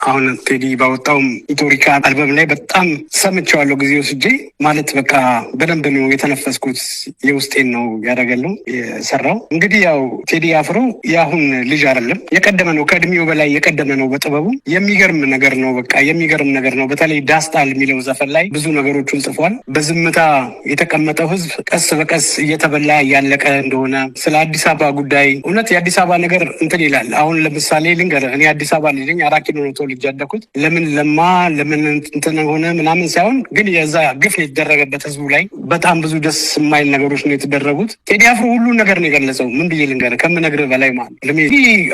አሁን ቴዲ ባወጣውም ኢቶሪካ አልበም ላይ በጣም ሰምቼዋለሁ፣ ጊዜ ወስጄ ማለት በቃ በደንብ ነው የተነፈስኩት። የውስጤን ነው ያደረገለው የሰራው። እንግዲህ ያው ቴዲ አፍሮ የአሁን ልጅ አይደለም፣ የቀደመ ነው፣ ከእድሜው በላይ የቀደመ ነው በጥበቡ። የሚገርም ነገር ነው፣ በቃ የሚገርም ነገር ነው። በተለይ ዳስጣል የሚለው ዘፈን ላይ ብዙ ነገሮችን ጽፏል። በዝምታ የተቀመጠው ህዝብ ቀስ በቀስ እየተበላ እያለቀ እንደሆነ፣ ስለ አዲስ አበባ ጉዳይ፣ እውነት የአዲስ አበባ ነገር እንትን ይላል። አሁን ለምሳሌ ልንገርህ፣ እኔ አዲስ አበባ ልጅ ነኝ፣ 4 ኪሎ ነው ተወልጄ ያደኩት። ለምን ለማ ለምን እንትን ሆነ ምናምን ሳይሆን ግን የዛ ግፍ የተደረገበት ህዝቡ ላይ በጣም ብዙ ደስ የማይል ነገሮች ነው የተደረጉት። ቴዲ አፍሮ ሁሉን ነገር ነው የገለጸው። ምን ብዬ ልንገርህ ከምነግርህ በላይ ማለት ነው።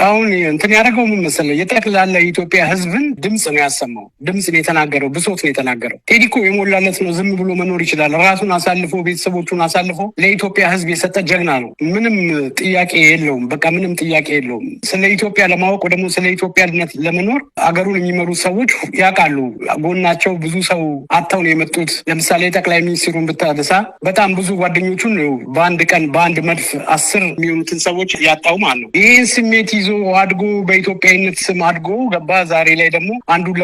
አሁን እንትን ያደረገው ምን መሰለህ፣ የጠቅላላ የኢትዮጵያ ህዝብን ድምፅ ነው ያሰማው። ድምፅ ነው የተናገረው፣ ብሶት ነው የተናገረው። ቴዲ እኮ የሞላለት ነው። ዝም ብሎ መኖር ይችላል። ራሱን አሳልፎ ቤተሰቦቹን አሳልፎ ለኢትዮጵያ ህዝብ የሰጠ ጀግና ነው። ምንም ጥያቄ የለውም። በቃ ምንም ጥያቄ የለውም። ስለ ኢትዮጵያ ለማወቅ ደግሞ ስለ ኢትዮጵያነት ለመኖር አገሩን የሚመሩ ሰዎች ያውቃሉ። ጎናቸው ብዙ ሰው አጥተው ነው የመጡት። ለምሳሌ ጠቅላይ ሚኒስትሩን ብታነሳ በጣም ብዙ ጓደኞቹን በአንድ ቀን በአንድ መድፍ 10 የሚሆኑትን ሰዎች ያጣው ማለት ነው። ይህን ስሜት ይዞ አድጎ በኢትዮጵያዊነት ስም አድጎ ገባ። ዛሬ ላይ ደግሞ አንዱን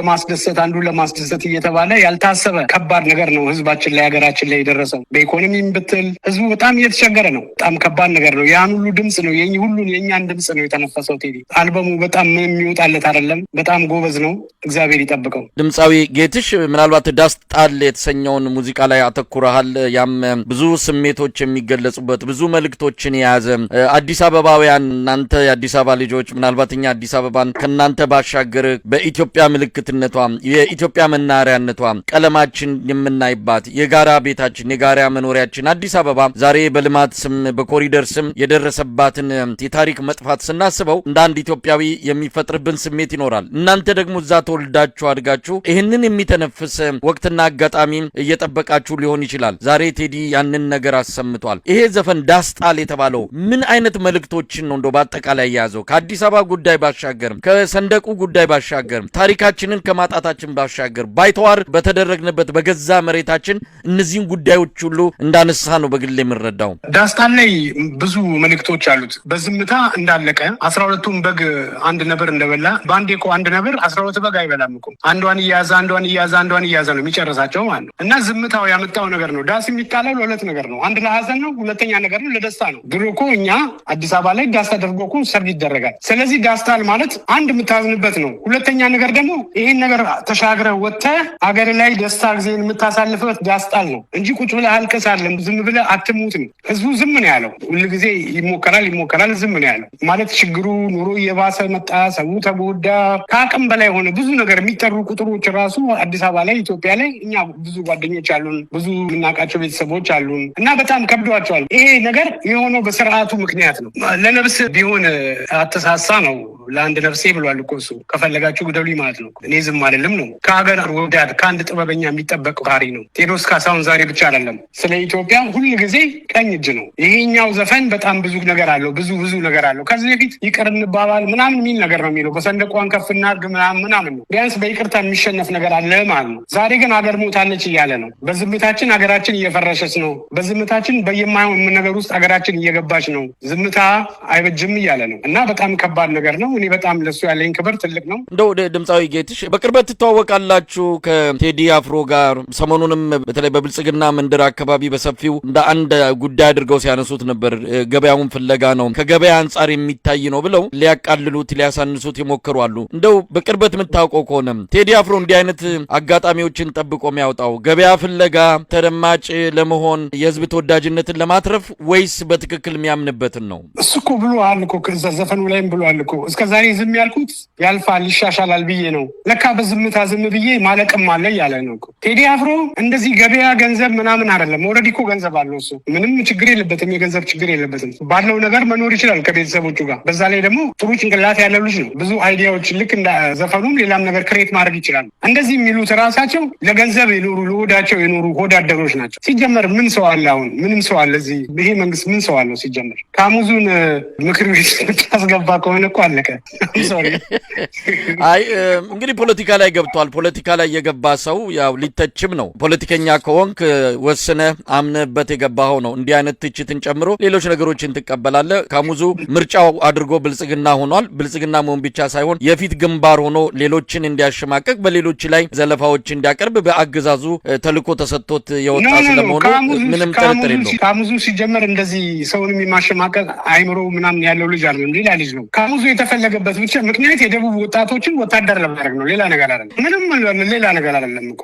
ለማስደሰት እየተባለ ያልታሰበ ከባድ ነገር ነው ህዝባችን ላይ ሀገራችን ላይ የደረሰው። በኢኮኖሚም ብትል ህዝቡ በጣም እየተቸገረ ነው። በጣም ከባድ ነገር ነው። ያን ሁሉ ድምፅ ነው ሁሉን የእኛን ድምፅ ነው የተነፈሰው ቴዲ። አልበሙ በጣም ምንም የሚወጣለት አይደለም። በጣም ጎበዝ ነው። እግዚአብሔር ይጠብቀው። ድምፃዊ ጌትሽ፣ ምናልባት ዳስ ጣል የተሰኘውን ሙዚቃ ላይ አተኩረሃል። ያም ብዙ ስሜቶች የሚገለጹበት፣ ብዙ መልእክቶችን የያዘ፣ አዲስ አበባውያን፣ እናንተ የአዲስ አበባ ልጆች፣ ምናልባት እኛ አዲስ አበባን ከእናንተ ባሻገር በኢትዮጵያ ምልክትነቷ፣ የኢትዮጵያ መናኸሪያነቷ፣ ቀለማችን የምናይባት፣ የጋራ ቤታችን፣ የጋራ መኖሪያችን አዲስ አበባ ዛሬ በልማት ስም በኮሪደር ስም የደረሰባትን የታሪክ መጥፋት ስናስበው እንደ አንድ ኢትዮጵያዊ የሚፈጥርብን ስሜት ይኖራል። እናንተ ደግሞ እዛ ተወልዳችሁ አድጋችሁ ይህንን የሚተነፍስ ወቅትና አጋጣሚ እየጠበቃችሁ ሊሆን ይችላል። ዛሬ ቴዲ ያንን ነገር አሰምቷል። ይሄ ዘፈን ዳስጣል የተባለው ምን አይነት መልእክቶችን ነው እንደው በአጠቃላይ የያዘው? ከአዲስ አበባ ጉዳይ ባሻገርም፣ ከሰንደቁ ጉዳይ ባሻገርም፣ ታሪካችንን ከማጣታችን ባሻገር፣ ባይተዋር በተደረግንበት በገዛ መሬታችን እነዚህን ጉዳዮች ሁሉ እንዳነሳ ነው በግል የምረዳው። ዳስጣል ላይ ብዙ መልእክቶች አሉት። በዝምታ እንዳለቀ፣ 12ቱን በግ አንድ ነብር እንደበላ። በአንዴ እኮ አንድ ነብር 12 በግ አይበላም እኮ። አንዷን እያያዘ፣ አንዷን እያያዘ፣ አንዷን እያያዘ ነው የሚጨርሳቸው ማለት ነው። እና ዝምታው ያመጣው ነገር ነው። ዳስ የሚጣለው ለሁለት ነገር ነው። አንድ ለሀዘን ነው፣ ሁለተኛ ነገር ነው ለደስታ ነው። ድሮ እኮ እኛ አዲስ አበባ ላይ ዳስ ተደርጎ እኮ ሰርግ ይደረጋል። ስለዚህ ዳስጣል ማለት አንድ የምታዝንበት ነው። ሁለተኛ ነገር ደግሞ ይሄን ነገር ተሻግረህ ወጥተህ አገር ላይ ደስታ ጊዜን የምታሳልፍበት ዳስጣል ነው እንጂ ቁጭ ብለህ አልቅስ አይደለም። ዝም ብለህ አትሙት ነው። ህዝቡ ዝም ነው ያለው። ሁልጊዜ ይሞከራል ይሞከራል፣ ዝም ነው ያለው። ማለት ችግሩ ኑሮ እየባሰ መጣ፣ ሰው ተጎዳ፣ ከአቅም በላይ ሆነ። ብዙ ነገር የሚጠሩ ቁጥሮች ራሱ አዲስ አበባ ላይ፣ ኢትዮጵያ ላይ እኛ ብዙ ጓደኞች አሉን፣ ብዙ የምናውቃቸው ቤተሰቦች አሉን እና በጣም ከብዷቸዋል። ይሄ ነገር የሆነው በስርዓቱ ምክንያት ነው። ለነፍስ ቢሆን አተሳሳ ነው። ለአንድ ነፍሴ ብሏል እኮ እሱ። ከፈለጋችሁ ግደሉኝ ማለት ነው። እኔ ዝም አይደለም ነው። ከሀገር ወዳድ ከአንድ ጥበበኛ የሚጠበቅ ባህሪ ነው። ቴዎድሮስ ካሳሁን ዛሬ ብቻ አይደለም፣ ስለ ኢትዮጵያ ሁል ጊዜ ቀኝ እጅ ነው። ይሄኛው ዘፈን በጣም ብዙ ነገር አለው። ብዙ ብዙ ነገር አለው። ከዚህ በፊት ይቅር እንባባል ምናምን የሚል ነገር ነው የሚለው። በሰንደቋን ከፍ እናድርግ ምናምን ምናምን ነው። ቢያንስ በይቅርታ የሚሸነፍ ነገር አለ ማለት ነው። ዛሬ ግን ሀገር ሞታለች እያለ ነው። በዝምታችን ሀገራችን እየፈረሰች ነው። በዝምታችን በየማይሆን ነገር ውስጥ ሀገራችን እየገባች ነው። ዝምታ አይበጅም እያለ ነው እና በጣም ከባድ ነገር ነው። እኔ በጣም ለሱ ያለኝ ክብር ትልቅ ነው። እንደው ድምፃዊ ጌትሽ፣ በቅርበት ትተዋወቃላችሁ ከቴዲ አፍሮ ጋር። ሰሞኑንም በተለይ በብልጽግና መንደር አካባቢ በሰፊው እንደ አንድ ጉዳይ አድርገው ሲያነሱት ነበር። ገበያውን ፍለጋ ነው፣ ከገበያ አንጻር የሚታይ ነው ብለው ሊያቃልሉት ሊያሳንሱት የሞከሩ አሉ። እንደው በቅርበት የምታውቀው ከሆነ ቴዲ አፍሮ እንዲህ አይነት አጋጣሚዎችን ጠብቆ የሚያወጣው ገበያ ፍለጋ፣ ተደማጭ ለመሆን፣ የህዝብ ተወዳጅነትን ለማትረፍ ወይስ በትክክል የሚያምንበትን ነው? እሱ እኮ ብሎሃል እኮ፣ ከዛ ዘፈኑ ላይም ብሎሃል እኮ። እስከ ዛሬ ዝም ያልኩት ያልፋል ይሻሻላል ብዬ ነው። ለካ በዝምታ ዝም ብዬ ማለቅም አለ እያለ ነው እኮ። ቴዲ አፍሮ እንደዚህ ገበያ ገንዘብ ምናምን አይደለም። Already እኮ ገንዘብ አለው እሱ። ምንም ችግር የለበትም። የገንዘብ ችግር የለበትም። ባለው ነገር መኖር ይችላል ከቤተሰቦቹ ጋር። በዛ ላይ ደግሞ ጥሩ ጭንቅላት ያለው ልጅ ነው። ብዙ idea ዎች ልክ እንደ ዘፈኑም ሌላም ነገር create ማድረግ ይችላል። እንደዚህ የሚሉት ራሳቸው ለገንዘብ የኖሩ፣ ለሆዳቸው የኖሩ ሆዳደሮች ናቸው። ሲጀመር ምን ሰው አለ አሁን? ምንም ሰው አለ እዚህ? ይሄ መንግስት ምን ሰው አለው ሲጀመር? ካሙዙን ምክር ቤት ታስገባ ከሆነ እኮ አለቀ። Sorry. አይ፣ እንግዲህ ፖለቲካ ላይ ገብቷል። ፖለቲካ ላይ የገባ ሰው ያው ሊተችም ነው። ፖለቲከኛ ከሆንክ ወስነህ አምነህበት የገባኸው ነው። እንዲህ አይነት ትችትን ጨምሮ ሌሎች ነገሮችን ትቀበላለህ። ካሙዙ ምርጫው አድርጎ ብልጽግና ሆኗል። ብልጽግና መሆን ብቻ ሳይሆን የፊት ግንባር ሆኖ ሌሎችን እንዲያሸማቀቅ፣ በሌሎች ላይ ዘለፋዎች እንዲያቀርብ በአገዛዙ ተልዕኮ ተሰጥቶት የወጣ ስለመሆኑ ምንም ጥርጥር የለውም። ካሙዙ ሲጀመር እንደዚህ ሰውን የማሸማቀቅ አይምሮ ምናምን ያለው ልጅ አለ፣ ሌላ ልጅ ነው። ካሙዙ የተፈለገበት ብቻ ምክንያት የደቡብ ወጣቶችን ወታደር ለማድረግ ነው። ሌላ ነገር አይደለም። ምንም ሌላ ነገር አይደለም እኮ።